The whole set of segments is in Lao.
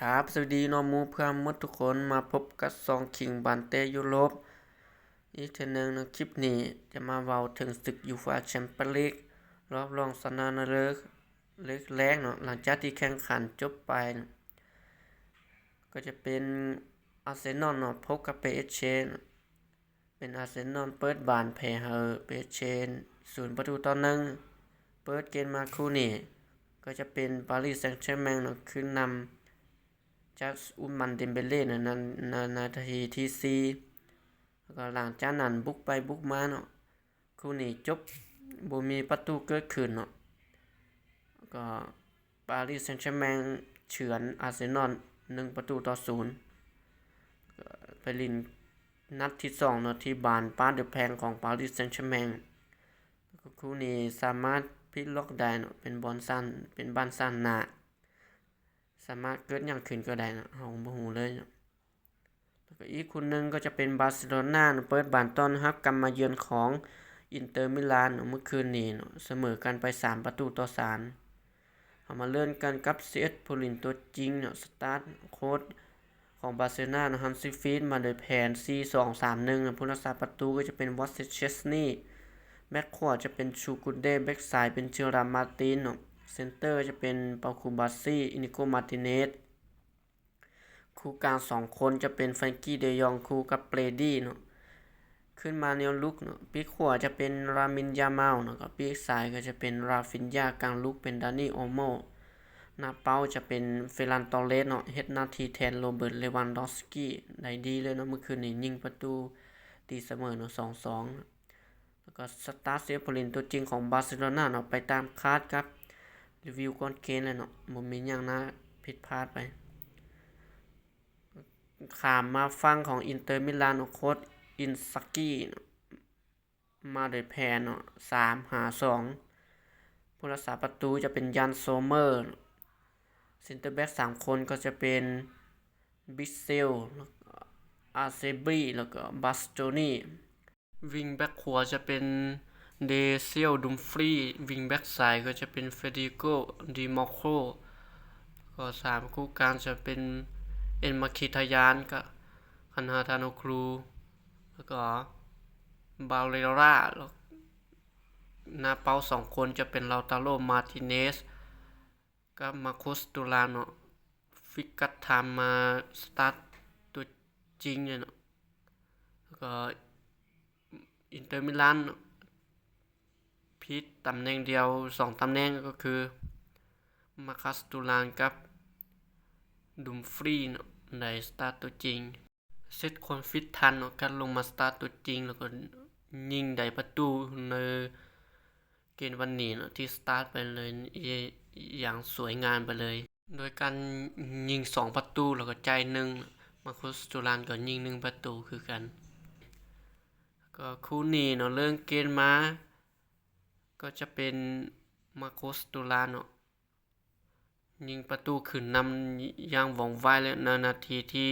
ครับ สวัสดีเนาะหมู่เพื่อนหมดทุกคน มาพบกับช่องคิงบานเตะยุโรปอีกเทื่อหนึ่งเนาะ คลิปนี้จะมาเว้าถึงศึกยูฟาแชมเปี้ยนลีกรอบรองชนะเลิศเล็กแรกเนาะ หลังจากที่แข่งขันจบไปเนาะ ก็จะเป็นอาร์เซนอลเนาะ พบกับเปเอสเจเนาะ เป็นอาร์เซนอลเปิดบ้านแพ้ให้เปเอสเจ ศูนย์ประตูต่อหนึ่ง เปิดเกมมาคู่นี้ก็จะเป็นปารีสแซงต์แชร์แมงเนาะ ขึ้นนำจากอุสมาน เดมเบเล่เนาะ ใน ในนาทีที่สี่ แล้วก็หลังจากนั้นบุกไปบุกมาเนาะ คู่นี้จบบ่มีประตูเกิดขึ้นเนาะ ก็ปารีสแซงต์แชร์แมงเฉือนอาร์เซนอล หนึ่งประตูต่อศูนย์ ก็ไปเล่นนัดที่สองเนาะ ที่บ้านปาร์คเดอแพงของปารีสแซงต์แชร์แมง ก็คู่นี้สามารถพลิกล็อกได้เนาะ เป็นบอลชนะ เป็นบ้านชนะ สามารถเกิดหยังขึ้นก็ได้เนาะ เฮาบ่ฮู้เลยเนาะ แล้วก็อีกคู่หนึ่งก็จะเป็นบาร์เซโลนาเนาะ เปิดบ้านต้อนรับการมาเยือนของอินเตอร์มิลานเนาะ เมื่อคืนนี้เนาะ เสมอกันไปสามประตูต่อสาม เฮามาเริ่มกันกับสิบเอ็ดผู้เล่นตัวจริงเนาะ สตาร์ทโค้ชของบาร์เซโลนาเนาะ ฮันซีฟลิก มาโดยแผน สี่สองสามหนึ่ง เนาะ ผู้รักษาประตูก็จะเป็นวอสเซสเชสนี แบ็คขวาจะเป็นชูกุนเด แบ็คซ้ายเป็นเจอราร์ด มาร์ตินเนาะ เซนเตอร์จะเป็นปาคูบาซี อินิโก มาร์ติเนส คู่กลางสองคนจะเป็นแฟรงกี้ เดยอง คู่กับเบรดีเนาะ ขึ้นมาแนวรุกเนาะ ปีกขวาจะเป็นลามิน ยามาลเนาะ ก็ปีกซ้ายก็จะเป็นราฟิญญา กลางรุกเป็นดานี โอโม หน้าเป้าจะเป็นเฟอร์รัน ตอร์เรสเนาะ เฮ็ดหน้าที่แทนโรเบิร์ต เลวานดอฟสกี้ ได้ดีเลยเนาะ เมื่อคืนนี้ยิงประตูตีเสมอเนาะ สองสอง แล้วก็สตาร์ทสิบเอ็ดผู้เล่นตัวจริงของบาร์เซโลนาเนาะ ไปตามคาดกับรีวิวก่อนเกมเลยเนาะ บ่มีหยังน่าผิดพลาดไป ข้ามมาฝั่งของอินเตอร์มิลานเนาะ โค้ช อินซากิเนาะ มาโดยแผนเนาะ สามห้าสอง ผู้รักษาประตูจะเป็น ยาน โซเมอร์ เซนเตอร์แบ็คสามคนก็จะเป็น บิเซล อาเซบรี แล้วก็ บาสโตนี วิงแบ็คขวาจะเป็น เดเซียล ดุมฟรี วิงแบ็คซ้ายก็จะเป็น เฟเดริโก ดิมาโค ก็สามคู่กลางจะเป็น เอ็น มาคิทายาน กับ คันฮาทานโอคลู แล้วก็ บาเรรา แล้วหน้าเป้าสองคนจะเป็น ลาวตาโร มาร์ติเนส กับ มาโคส ตูรานเนาะ พลิกกลับมาสตาร์ทตัวจริงเลยเนาะ แล้วก็อินเตอร์มิลานเนาะ ผิดตำแหน่งเดียว สองตำแหน่งก็คือ มาคัส ตูราน กับ ดุมฟรีเนาะ ได้สตาร์ทตัวจริง เซตความฟิตทันเนาะ กลับลงมาสตาร์ทตัวจริง แล้วก็ยิงได้ประตูในเกมวันนี้เนาะ ที่สตาร์ทไปเลย อย่างสวยงามไปเลย โดยการยิงสองประตู แล้วก็จ่ายหนึ่ง มาคัส ตูราน ก็ยิงหนึ่งประตูคือกัน ก็คู่นี้เนาะ เริ่มเกมมา ก็จะเป็น มาคัส ตูราน เนาะ ยิงประตูขึ้นนำอย่างว่องไวเลย ในนาทีที่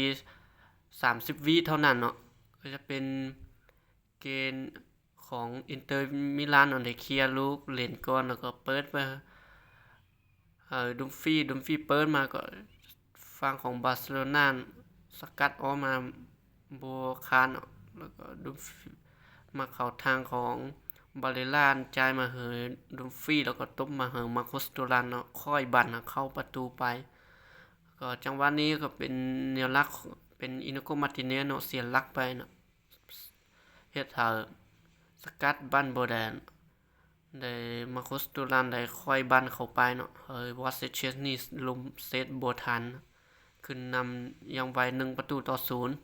สามสิบวิเท่านั้นเนาะ ก็จะเป็นเกมของอินเตอร์มิลานเนาะ ได้เคลียร์ลูกเล่นก่อน แล้วก็เปิดไปให้ดุมฟรี ดุมฟรีเปิดมาก็ฝั่งของบาร์เซโลนาสกัดออกมา บ่คานเนาะ แล้วก็ดุมฟรีมาเข้าทางของบาเรรา จ่ายมาให้ดุมฟรี แล้วก็ตบมาให้มาคัส ตูราน เนาะ ค่อยบั่นเข้าประตูไป ก็จังหวะนี้ก็เป็นแนวรับ เป็น อินิโก มาร์ติเนส เนาะ เสียหลักไปเนาะ เฮ็ดให้สกัดบั่นบ่ได้ ได้ มาคัส ตูราน ได้ค่อยบั่นเข้าไปเนาะ ให้ วอสเซส เชสนี ลงเซตบ่ทัน ขึ้นนำอย่างไว หนึ่งประตูต่อศูนย์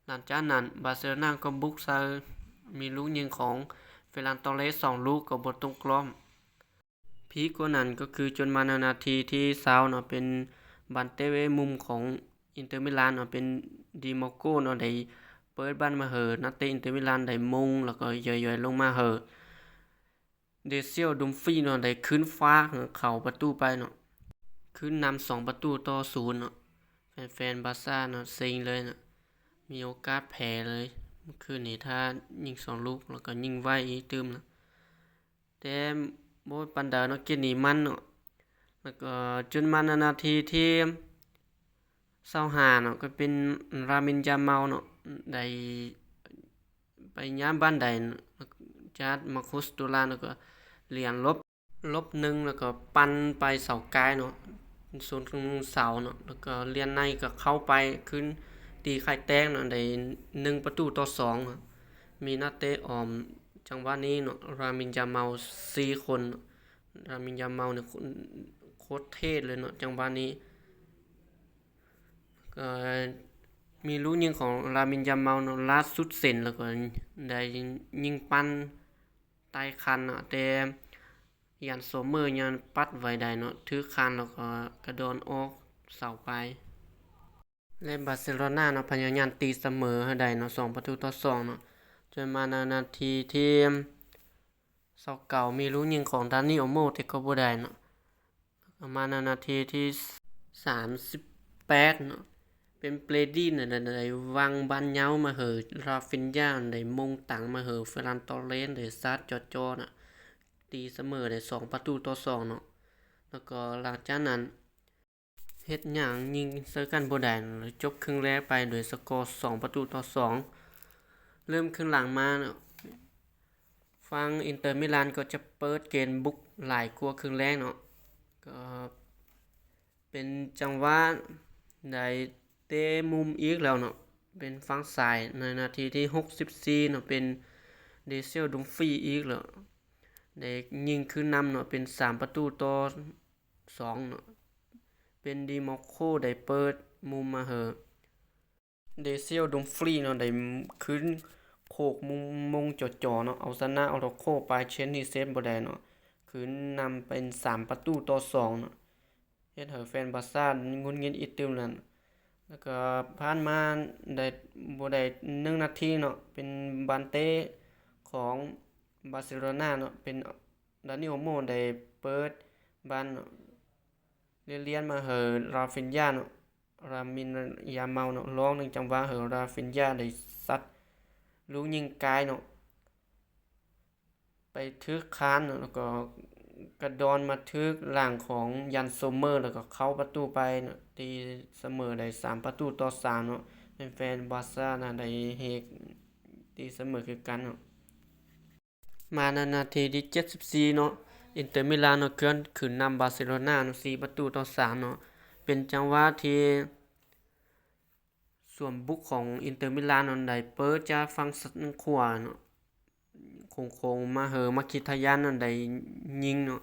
หลังจากนั้นบาร์เซโลนาก็บุกใส่ มีลูกยิงของ เฟอร์รัน ตอร์เรส สองลูกก็บ่ตรงกรอบ พีคกว่านั้นก็คือจนมาในนาทีที่ซาวเนาะ เป็นบอลเตะมุมของอินเตอร์มิลานเนาะ เป็น ดิมาโก เนาะ ได้เปิดบอลมาให้นักเตะอินเตอร์มิลานได้มง แล้วก็ย่อยๆลงมาให้ เดเซียล ดุมฟรี เนาะ ได้ขึ้นฟากเข้าประตูไปเนาะ ขึ้นนำสองประตูต่อศูนย์เนาะ แฟนๆบาร์ซ่าเนาะ เซ็งเลยเนาะ มีโอกาสแพ้เลย เมื่อคืนนี้ถ้ายิงสองลูก แล้วก็ยิงไวอีกตื่มนะ แต่บ่ปานใดเนาะ เกมนี้มันเนาะ แล้วก็จนมาในนาทีที่ ຊາວຫ້າເນາະ ກໍເປັນລາມິນ ຢາມາວເນາະ ໄດ້ໄປຍາມບ້ານໃດ ຈາດມາໂຄສໂຕລາ ແລ້ວກໍຫຼຽນຫຼົບ ຫຼົບໜຶ່ງ ແລ້ວກໍປັ່ນໄປເສົາກາຍເນາະ ຊົນເສົາເນາະ ແລ້ວກໍຫຼຽນໃນກໍເຂົ້າໄປຄືນ ຕີໄຂ່ແຕກເນາະ ໄດ້ໜຶ່ງປະຕູຕໍ່ສອງເນາະ. ມີນັກເຕະອ້ອມຈັງຫວະນີ້ເນາະ ລາມິນ ຢາມາວ ສີ່ຄົນເນາະ. ລາມິນ ຢາມາວ ນີ້ໂຄດເທ່ເລີຍເນາະ ຈັງຫວະນີ້. ກໍມີລູກຍິງຂອງລາມິນ ຢາມາວ ເນາະ ລາດສຸດເສັ້ນ ແລ້ວກໍໄດ້ຍິງປັ່ນໃຕ້ຄັນເນາະ ແຕ່ຢານ ໂຊເມີ ຍັງປັດໄວ້ໄດ້ເນາະ ຖືກຄັນ ແລ້ວກໍກະດອນອອກເສົາໄປ. ແລະ ບາເຊໂລນາເນາະ ພະຍາຍາມຕີສະເໝີໃຫ້ໄດ້ເນາະ ສອງປະຕູຕໍ່ສອງເນາະ ຈົນມາໃນນາທີທີຊາວເກົ້າ ມີລູກຍິງຂອງ ດານີ ໂອໂມ ແຕ່ກໍບໍ່ໄດ້ເນາະ. ແລ້ວກໍມາໃນນາທີທີສາມສິບແປດເນາະ ເປັນ ເປຣດີ ນັ້ນໄດ້ວາງບານຍາວມາໃຫ້ ຣາຟິນຢາ ໄດ້ມົງຕັງມາໃຫ້ ເຟີຣັນ ໂຕເຣສ ໄດ້ຊັດຈ່ອໆເນາະ ຕີສະເໝີໄດ້ສອງປະຕູຕໍ່ສອງເນາະ. ແລ້ວກໍຫຼັງຈາກນັ້ນ ເຮັດຫຍັງຍິງໃສ່ກັນບໍ່ໄດ້ ຈົບເຄິ່ງແລກໄປໂດຍສະກໍສອງປະຕູຕໍ່ສອງ. ເລີ່ມເຄິ່ງຫຼັງມາເນາະ ຝັ່ງອິນເຕີມິລານກໍຈະເປີດເກມບຸກຫຼາຍກວ່າເຄິ່ງແລກເນາະ ກໍເປັນຈັງຫວະໄດ້ເຕະມຸມອີກແລ້ວເນາະ ເປັນຝັ່ງຊ້າຍ ໃນນາທີທີຫົກສິບສີ່ເນາະ ເປັນ ເດຊຽວ ດູມຟຣີ ອີກແລ້ວ ໄດ້ຍິງຄືນນຳເນາະ ເປັນສາມປະຕູຕໍ່ສອງເນາະ. ເປັນ ດີມາໂຄ ໄດ້ເປີດມຸມມາໃຫ້ ເດຊຽວ ດູມຟຣີ ເນາະ ໄດ້ຄືນໂຄກມຸງມົງຈ່ອໆເນາະ ເອົາຊະນະ ໂອໂຕໂຄ ໄປເຊັດນີ້ເຊັດບໍ່ໄດ້ເນາະ ຄືນນຳເປັນສາມປະຕູຕໍ່ສອງເນາະ ເຮັດໃຫ້ແຟນບາຊາຫງຸດຫງິດອີກຕື່ມແລ້ວ. ແລ້ວກໍຜ່ານມາໄດ້ ບໍ່ໄດ້ໜຶ່ງນາທີເນາະ ເປັນບານເຕະຂອງບາເຊໂລນາເນາະ ເປັນ ດານີ ໂອໂມ ໄດ້ເປີດບານເນາະ ລຽນໆມາໃຫ້ ຣາຟິນຢາ ເນາະ ລາມິນ ຢາມາວ ເນາະ ລອງໜຶ່ງຈັງຫວະໃຫ້ ຣາຟິນຢາ ໄດ້ຊັດລູກຍິງກາຍເນາະ ໄປຖືກຄານເນາະ ແລ້ວກໍກະດອນມາຖືກຫຼັງຂອງ ຢານ ໂຊເມີ ແລ້ວກໍເຂົ້າປະຕູໄປເນາະ ຕີສະເໝີໄດ້ສາມປະຕູຕໍ່ສາມເນາະ ແຟນບາຊານະໄດ້ເຮກ ຕີສະເໝີຄືກັນເນາະ. ມາໃນນາທີທີເຈັດສິບສີ່ເນາະ ອິນເຕີມິລານເນາະ ເກີດຂຶ້ນນຳບາເຊໂລນາເນາະ ສີ່ປະຕູຕໍ່ສາມເນາະ ເປັນຈັງຫວະທີ່ສວມບຸກຂອງອິນເຕີມິລານເນາະ ໄດ້ເປີດຈາກຝັ່ງຂວາເນາະ ໂຄ້ງໆມາໃຫ້ ມາຄິທາຍານ ເນາະ ໄດ້ຍິງເນາະ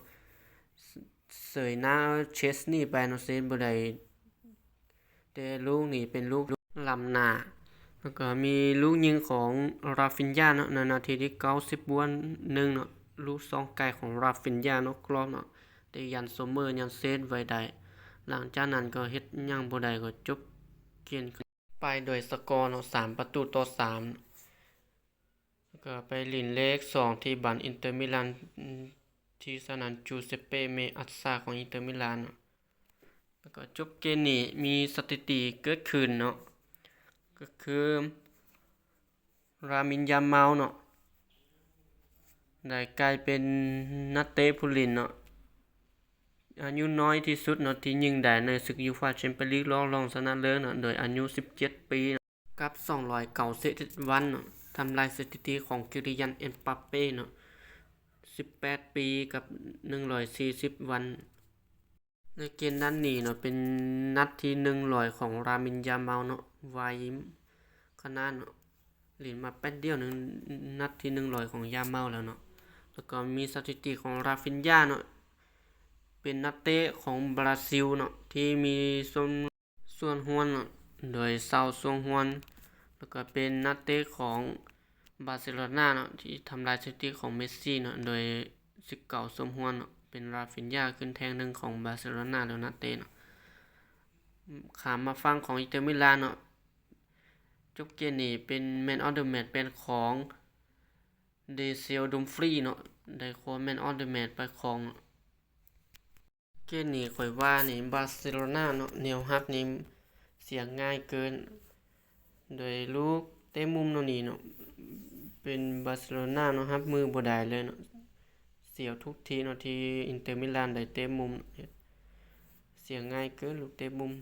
ເສີຍໜ້າ ເຊັດນີ້ໄປເນາະ ເຊດບໍ່ໄດ້ ແຕ່ລູກນີ້ເປັນລູກລ້ຳໜ້າ ແລ້ວກໍມີລູກຍິງຂອງ ຣາຟິນຢາ ເນາະ ໃນນາທີທີເກົ້າສິບບວກໜຶ່ງເນາະ ລູກຊ່ອງໄກຂອງ ຣາຟິນຢາ ເນາະ ກລອບເນາະ ແຕ່ຢານ ໂຊເມີ ຍັງເຊດໄວ້ໄດ້. ຫຼັງຈາກນັ້ນກໍເຮັດຫຍັງບໍ່ໄດ້ ກໍຈົບເກມໄປໂດຍສະກໍເນາະ ສາມປະຕູຕໍ່ສາມ. ແລ້ວກໍໄປຫຼິ້ນເລກສອງທີ່ບ້ານອິນເຕີມິລານ ທີ່ສະໜາມ ຈູເຊເປ ເມອັດຊາ ຂອງອິນເຕີມິລານເນາະ ແລ້ວກໍຈົບເກມນີ້ມີສະຖິຕິເກີດຂຶ້ນເນາະ ກໍຄື ລາມິນ ຢາມາວ ເນາະ ໄດ້ກາຍເປັນນັກເຕະຜູ້ຫຼິ້ນເນາະ ອາຍຸນ້ອຍທີ່ສຸດເນາະ ທີ່ຍິງໄດ້ໃນສຶກຢູຟາແຊັມປຽນລີກ ລອບລອງຊະນະເລີດເນາະ ໂດຍອາຍຸສິບເຈັດປີເນາະ ກັບສອງຮ້ອຍເກົ້າສິບເອັດວັນເນາະ ທຳລາຍສະຖິຕິຂອງ ກິລຽນ ເອັມບາເປ ເນາະ ສິບແປດປີກັບໜຶ່ງຮ້ອຍສີ່ສິບວັນ. ໃນເກມນັດນີ້ເນາະ ເປັນນັດທີໜຶ່ງຮ້ອຍຂອງ ລາມິນ ຢາມາວ ເນາະ ໄວຂະໜາດເນາະ ຫຼິ້ນມາແປັດດຽວໜຶ່ງ ນັດທີໜຶ່ງຮ້ອຍຂອງຢາມາວແລ້ວເນາະ ແລ້ວກໍມີສະຖິຕິຂອງ ຣາຟິນຢາ ເນາະ ເປັນນັກເຕະຂອງບຣາຊິລເນາະ ທີ່ມີສ່ວນ ສ່ວນຮ່ວມເນາະ ໂດຍຊາວສ່ວນຮ່ວມ ແລ້ວກໍເປັນນັກເຕະຂອງບາເຊໂລນາເນາະ ທີ່ທຳລາຍສະຖິຕິຂອງເມຊີເນາະ ໂດຍສິບເກົ້າສົມຮ່ວມເນາະ ເປັນຣາຟິນຢາຂຶ້ນແທ່ງໜຶ່ງຂອງບາເຊໂລນາ ແລ້ວນັກເຕະເນາະ. ຂ້າມມາຝັ່ງຂອງອິນເຕີມິລານເນາະ ຈົບເກມນີ້ເປັນ Man of the Match ເປັນຂອງ ເດເຊວ ດູມຟຣີ ເນາະ ໄດ້ຄວ້າ Man of the Match ໄປຄອງເນາະ. ເກມນີ້ຂ້ອຍວ່ານີ້ ບາເຊໂລນາເນາະ ແນວຮັບນີ້ເສຍງ່າຍເກີນ ໂດຍລູກເຕະມຸມເນາະນີ້ເນາະ ເປັນບາເຊໂລນາເນາະ ຮັບມືບໍ່ໄດ້ເລີຍເນາະ ເສຍທຸກທີເນາະ ທີ່ອິນເຕີມິລານໄດ້ເຕະມຸມ ເຮັດເສຍງ່າຍເກີນ ລູກເຕະມຸມ.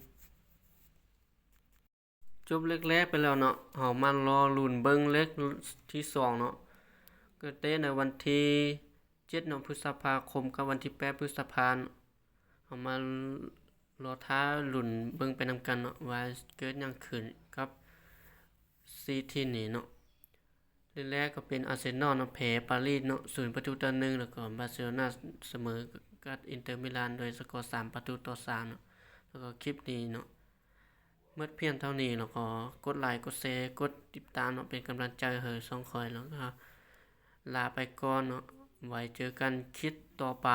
ຈົບເລັກແລກໄປແລ້ວເນາະ ເຮົາມາລໍລຸ້ນເບິ່ງເລັກທີສອງເນາະ ກໍເຕະໃນວັນທີເຈັດເນາະ ພຶດສະພາຄົມ ກັບວັນທີແປດ ພຶດສະພາເນາະ ເຮົາມາລໍຖ້າລຸ້ນເບິ່ງໄປນຳກັນເນາະ ວ່າເກີດຫຍັງຂຶ້ນກັບສີ່ທີມນີ້ເນາະ. ເລກແລກກໍເປັນອາເຊນອນເນາະ ແພ້ປາຣີເນາະ ສູນປະຕູຕໍ່ໜຶ່ງ ແລ້ວກໍບາເຊໂລນາສະເໝີກັບອິນເຕີມິລານໂດຍສະກໍສາມປະຕູຕໍ່ສາມເນາະ. ແລ້ວກໍຄລິບນີ້ເນາະ ໝົດພຽງເທົ່ານີ້ ແລ້ວກໍກົດໄລ ກົດແຊ ກົດຕິດຕາມເນາະ ເປັນກຳລັງໃຈໃຫ້ຊ່ອງຂ້ອຍ ແລ້ວກໍລາໄປກ່ອນເນາະ ໄວ້ເຈີກັນຄລິບຕໍ່ໄປ.